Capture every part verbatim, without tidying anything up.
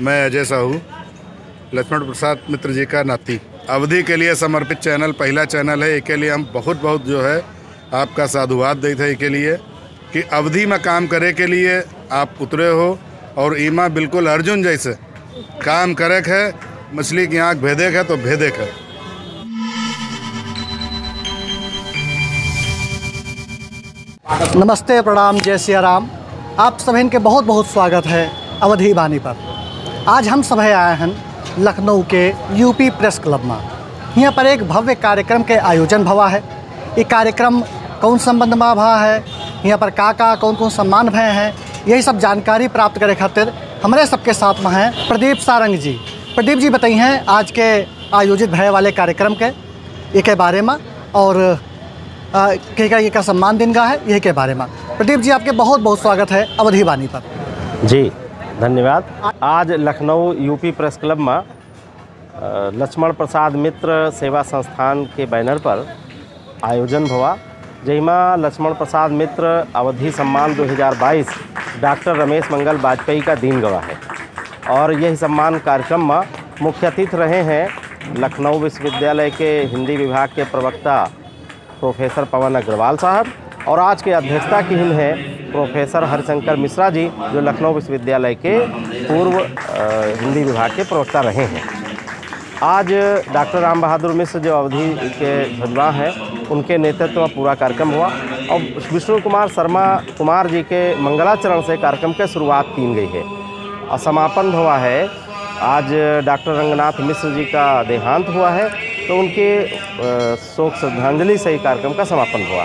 मैं अजय साहू, लक्ष्मण प्रसाद मित्र जी का नाती, अवधी के लिए समर्पित चैनल, पहला चैनल है, इसके लिए हम बहुत बहुत जो है आपका साधुवाद देते हैं, इसके लिए कि अवधी में काम करे के लिए आप उतरे हो और इमा बिल्कुल अर्जुन जैसे काम करे है, मछली की आँख भेदे है तो भेदे है। नमस्ते, प्रणाम, जय सिया राम। आप सभिन के बहुत बहुत स्वागत है अवधी बानी पर। आज हम सभे आए हैं लखनऊ के यूपी प्रेस क्लब में। यहाँ पर एक भव्य कार्यक्रम के आयोजन भवा है। ये कार्यक्रम कौन संबंध में भवा है, यहाँ पर का का कौन कौन सम्मान भए हैं, यही सब जानकारी प्राप्त करे खातिर हमरे सबके साथ में हैं प्रदीप सारंग जी। प्रदीप जी, बताई हैं आज के आयोजित भए वाले कार्यक्रम के, ये के बारे में और, अ, के का, ये का सम्मान दिन का है, यही के बारे में। प्रदीप जी, आपके बहुत बहुत स्वागत है अवधी बानी पर। जी, धन्यवाद। आज लखनऊ यूपी प्रेस क्लब में, अ, लक्ष्मण प्रसाद मित्र सेवा संस्थान के बैनर पर आयोजन भवा, जेहिमा लक्ष्मण प्रसाद मित्र अवधी सम्मान दो हज़ार बाईस डॉक्टर रमेश मंगल वाजपेयी का दीन गवा है। और यही सम्मान कार्यक्रम में मुख्य अतिथि रहे हैं लखनऊ विश्वविद्यालय के हिंदी विभाग के प्रवक्ता प्रोफेसर पवन अग्रवाल साहब, और आज के अध्यक्षता किहिन हैं प्रोफेसर हरिशंकर मिश्रा जी, जो लखनऊ विश्वविद्यालय के पूर्व, अ, हिंदी विभाग के प्रवक्ता रहे हैं। आज डॉक्टर राम बहादुर मिश्र जो अवधी के ध्वजवाह हैं, उनके नेतृत्व में पूरा कार्यक्रम हुआ और विष्णु कुमार शर्मा कुमार जी के मंगलाचरण से कार्यक्रम के शुरुआत कीन गई है और समापन हुआ है। आज डॉक्टर रंगनाथ मिश्र जी का देहांत हुआ है, तो उनके, अ, शोक श्रद्धांजलि से ही कार्यक्रम का समापन हुआ।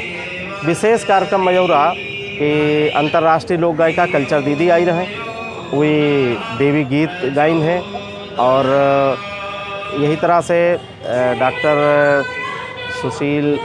विशेष कार्यक्रम मयूरा कि अंतर्राष्ट्रीय लोक गायिका कल्चर दीदी आई रहे, वे देवी गीत गाइन हैं और यही तरह से, अ, डॉक्टर सुशील, अ,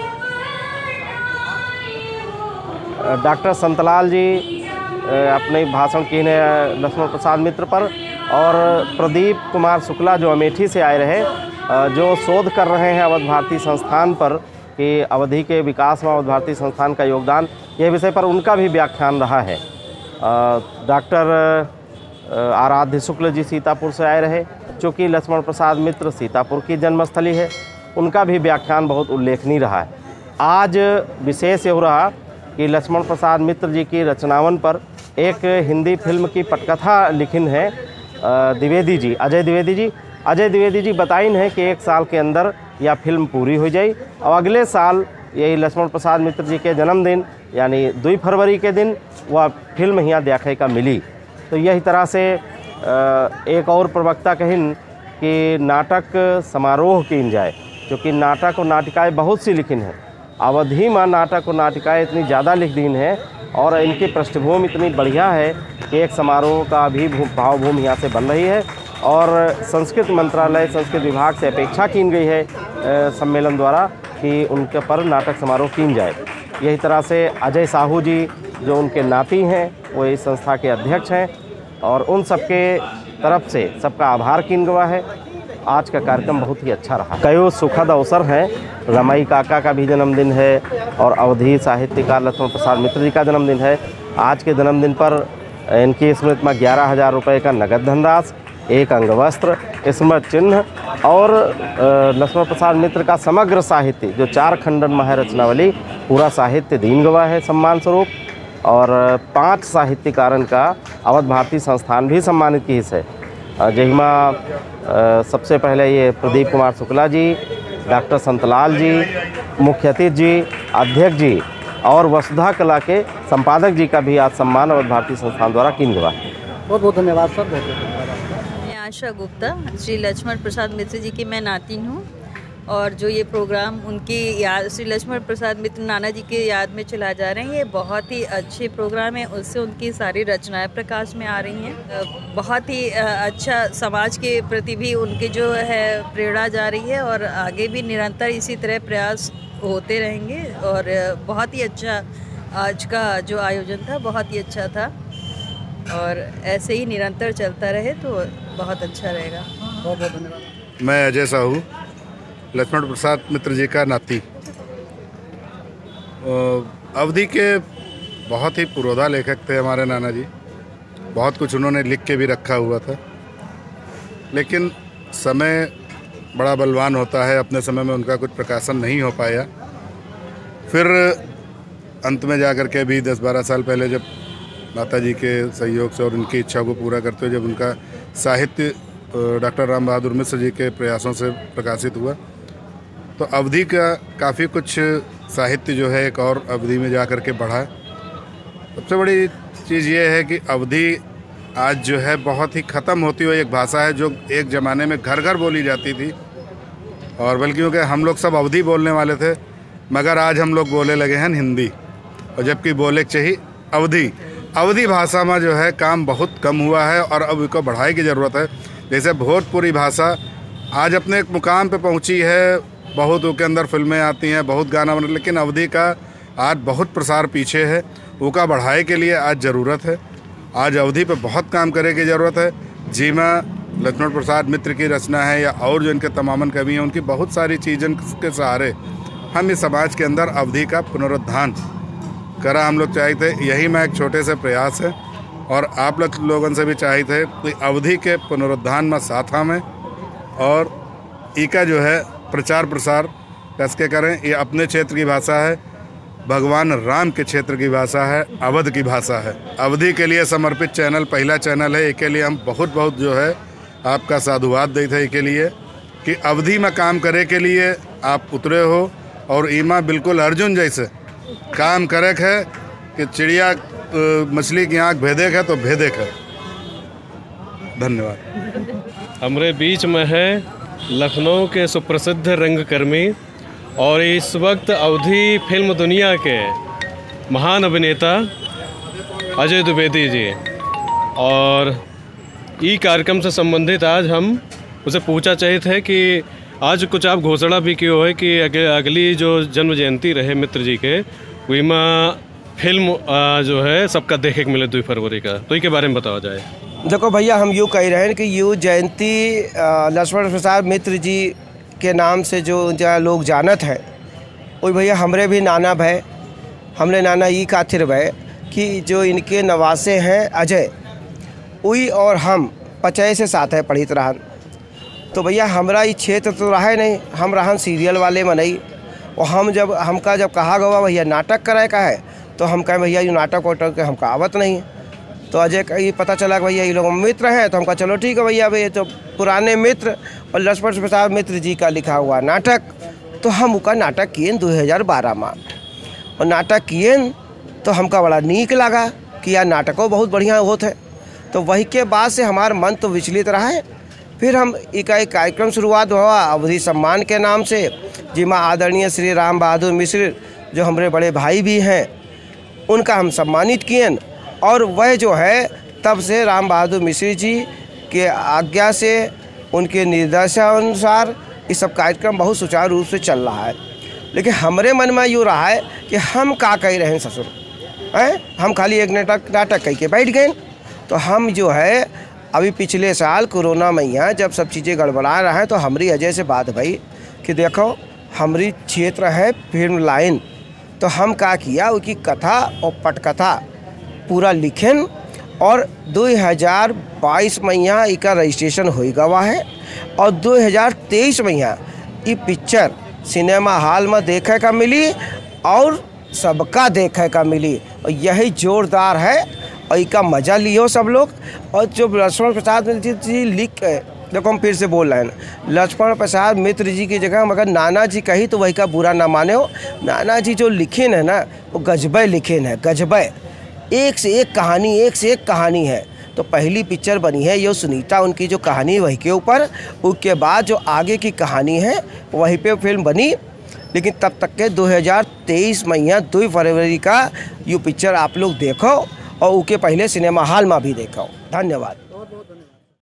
डॉक्टर संतलाल जी, अ, अपने भाषण किहिन हैं लक्ष्मण प्रसाद मित्र पर, और प्रदीप कुमार शुक्ला जो अमेठी से आए रहे, अ, जो शोध कर रहे हैं अवध भारती संस्थान पर, कि अवधी के विकास में अवध भारती संस्थान का योगदान, यह विषय पर उनका भी व्याख्यान रहा है। अ, डॉक्टर, अ, आराध्य शुक्ल जी सीतापुर से आए रहे, चूँकि लक्ष्मण प्रसाद मित्र सीतापुर की जन्मस्थली है, उनका भी व्याख्यान बहुत उल्लेखनीय रहा है। आज विशेष यह रहा कि लक्ष्मण प्रसाद मित्र जी की रचनावन पर एक हिंदी फिल्म की पटकथा लिखिन है, अ, द्विवेदी जी, अजय द्विवेदी जी। अजय द्विवेदी जी बताइन है कि एक साल के अंदर या फिल्म पूरी हो जाई और अगले साल यही लक्ष्मण प्रसाद मित्र जी के जन्मदिन यानी दुई फरवरी के दिन वह फिल्म हियाँ देखे का मिली। तो यही तरह से, अ, एक और प्रवक्ता कहिन कि नाटक समारोह कीन जाए, क्योंकि नाटक और नाटिकाएँ बहुत सी लिखिन हैं। अवधी में नाटक और नाटिकाएँ इतनी ज़्यादा लिख दीन हैं और इनकी पृष्ठभूमि इतनी बढ़िया है कि एक समारोह का भी भू-, भावभूमि यहाँ से बन रही है। और संस्कृत मंत्रालय, संस्कृत विभाग से अपेक्षा कीन गई है, अ, सम्मेलन द्वारा कि उनके पर नाटक समारोह कीन जाए। यही तरह से अजय साहू जी, जो उनके नाती हैं, वो इस संस्था के अध्यक्ष हैं और उन सबके तरफ से सबका आभार कीन गवा है। आज का कार्यक्रम बहुत ही अच्छा रहा। कई सुखद अवसर हैं, रमई काका का भी जन्मदिन है और अवधी साहित्यकार लक्ष्मण प्रसाद मित्र जी का जन्मदिन है। आज के जन्मदिन पर इनकी स्मृति में ग्यारह हज़ार रुपये का नगद धनराशि, एक अंगवस्त्र, स्मृति चिन्ह और, अ, लक्ष्मण प्रसाद मित्र का समग्र साहित्य, जो चार खंडन में है रचनावली, पूरा साहित्य दीन गवा है सम्मान स्वरूप। और पाँच साहित्यकारन का अवध भारती संस्थान भी सम्मानित किहिस है। अ, जेहिमा, अ, सबसे पहले ये प्रदीप कुमार शुक्ला जी, डॉक्टर संतलाल जी, मुख्य अतिथि जी, अध्यक्ष जी और वसुधा कला के संपादक जी का भी आज सम्मान अवध भारती संस्थान द्वारा कीन गवा है। बहुत बहुत धन्यवाद सर, बहुत बहुत धन्यवाद आपका। मैं आशा गुप्ता, श्री लक्ष्मण प्रसाद मिश्र जी की मैं नातिन हूँ। और जो ये प्रोग्राम उनकी याद, श्री लक्ष्मण प्रसाद मित्र नाना जी के याद में चला जा रहे हैं, ये बहुत ही अच्छे प्रोग्राम है। उससे उनकी सारी रचनाएं प्रकाश में आ रही हैं। अ, बहुत ही, अ, अच्छा समाज के प्रति भी उनकी जो है प्रेरणा जा रही है और आगे भी निरंतर इसी तरह प्रयास होते रहेंगे। और, अ, बहुत ही अच्छा आज का जो आयोजन था, बहुत ही अच्छा था और ऐसे ही निरंतर चलता रहे तो बहुत अच्छा रहेगा। बहुत बहुत धन्यवाद। मैं अजय साहू, लक्ष्मण प्रसाद मित्र जी का नाती। अ, अवधी के बहुत ही पुरोधा लेखक थे हमारे नाना जी। बहुत कुछ उन्होंने लिख के भी रखा हुआ था। लेकिन समय बड़ा बलवान होता है, अपने समय में उनका कुछ प्रकाशन नहीं हो पाया। फिर अंत में जा कर के भी दस बारह साल पहले जब माता जी के सहयोग से और उनकी इच्छा को पूरा करते हुए जब उनका साहित्य, अ, डॉक्टर राम बहादुर मिश्र जी के प्रयासों से प्रकाशित हुआ, तो अवधी का काफ़ी कुछ साहित्य जो है एक और अवधी में जा कर के बढ़ा। सबसे बड़ी चीज़ ये है कि अवधी आज जो है बहुत ही ख़त्म होती हुई एक भाषा है, जो एक ज़माने में घर घर बोली जाती थी, और बल्कि क्योंकि हम लोग सब अवधी बोलने वाले थे, मगर आज हम लोग बोले लगे हैं हिंदी, और जबकि बोले के चाहिए अवधी। अवधी भाषा में जो है काम बहुत कम हुआ है और अब इको बढ़ाए की ज़रूरत है। जैसे भोजपुरी भाषा आज अपने एक मुकाम पे पहुँची है, बहुत ओके अंदर फिल्में आती हैं, बहुत गाना बने, लेकिन अवधी का आज बहुत प्रसार पीछे है। ओका बढ़ाए के लिए आज ज़रूरत है। आज अवधी पे बहुत काम करे की ज़रूरत है। जीमा लक्ष्मण प्रसाद मित्र की रचना है या और जो इनके तमामन कवि हैं, उनकी बहुत सारी चीज़न के सहारे हम इस समाज के अंदर अवधी का पुनरुत्थान करा हम लोग चाहित है। यही मैं एक छोटे से प्रयास है और आप लोग, लोगन से भी चाहित है कि अवधी के पुनरुत्थान में साथ में और इका जो है प्रचार प्रसार कस के करें। ये अपने क्षेत्र की भाषा है, भगवान राम के क्षेत्र की भाषा है, अवध की भाषा है। अवधी के लिए समर्पित चैनल, पहला चैनल है, इसके लिए हम बहुत बहुत जो है आपका साधुवाद देते हैं, इसके लिए कि अवधी में काम करे के लिए आप उतरे हो और इमा बिल्कुल अर्जुन जैसे काम करे है कि चिड़िया, अ, मछली की आँख भेदे है तो भेदे है। धन्यवाद। हमरे बीच में है लखनऊ के सुप्रसिद्ध रंगकर्मी और इस वक्त अवधी फिल्म दुनिया के महान अभिनेता अजय द्विवेदी जी। और ई कार्यक्रम से संबंधित आज हम उसे पूछा चाहित है कि आज कुछ आप घोषणा भी कियो है कि अग-, अगली जो जन्म जयंती रहे मित्र जी के, वही में फिल्म, आ, जो है सबका देखे के मिले दुई फरवरी का, तो इके बारे में बतावा जाए। देखो भैया, हम यूँ कह रहे हैं कि यू जयंती, आ, लक्ष्मण प्रसाद मित्र जी के नाम से जो, जो लोग जानत हैं, वही भैया हमरे भी नाना भय, हमरे नाना ई खातिर भय कि जो इनके नवासे हैं अजय, उई और हम पचय से साथ है पढ़ित रहन। तो भैया, हमरा ई क्षेत्र तो रहे नहीं, हम रहन सीरियल वाले मनई। और हम जब, हमका जब कहा गवा, "भैया, नाटक करे का है?" तो हम कहे, "भैया, यू नाटक वाटक के हमका आवत नहीं।" तो अजय का ये पता चला कि भैया, ये लोग मित्र हैं, तो हमका, "चलो ठीक है भैया, अब ये तो पुराने मित्र और लक्ष्मण प्रसाद मित्र जी का लिखा हुआ नाटक।" तो हम उका नाटक किएन दो हज़ार बारह में, और नाटक किएन तो हमका बड़ा नीक लगा कि यार, नाटको बहुत बढ़िया होत है। तो वही के बाद से हमार मन तो विचलित रहा है। फिर हम इका एक कार्यक्रम शुरुआत हुआ अवधी सम्मान के नाम से, जिमा आदरणीय श्री राम बहादुर मिश्र, जो हमरे बड़े भाई भी हैं, उनका हम सम्मानित किएन। और वह जो है, तब से राम बहादुर मिश्र जी के आज्ञा से, उनके निर्देशानुसार ये सब कार्यक्रम बहुत सुचारू रूप से चल रहा है। लेकिन हमरे मन में यू रहा है कि हम का कह रहे हैं ससुर, हैं? हम खाली एक नाटक, नाटक कह के बैठ गए। तो हम जो है, अभी पिछले साल कोरोना में यहाँ जब सब चीज़ें गड़बड़ा रहा है, तो हमरी अजय से बात भई कि देखो, हमरी क्षेत्र है फिल्म लाइन, तो हम का किया, उकी कथा और पटकथा पूरा लिखेन और दो हज़ार बाईस में यहाँ इका रजिस्ट्रेशन होई गवा है और दो हज़ार तेईस में यहाँ ई पिक्चर सिनेमा हॉल में देखे का मिली और सबका देखे का मिली। और यही जोरदार है और इका मजा लियो सब लोग। और जो लक्ष्मण प्रसाद जी, जी लिख, देखो, हम फिर से बोल रहे हैं, लक्ष्मण प्रसाद मित्र जी की जगह हम अगर नाना जी कही तो वही का बुरा ना माने हो। नाना जी जो लिखेन है ना, वो गजबे लिखेन है, गजबे। एक से एक कहानी, एक से एक कहानी है। तो पहली पिक्चर बनी है यो सुनीता, उनकी जो कहानी वही के ऊपर, उसके बाद जो आगे की कहानी है वही पे फिल्म बनी। लेकिन तब तक के दो हज़ार तेईस महीना दो फरवरी का यू पिक्चर आप लोग देखो और उके पहले सिनेमा हॉल में भी देखो। धन्यवाद।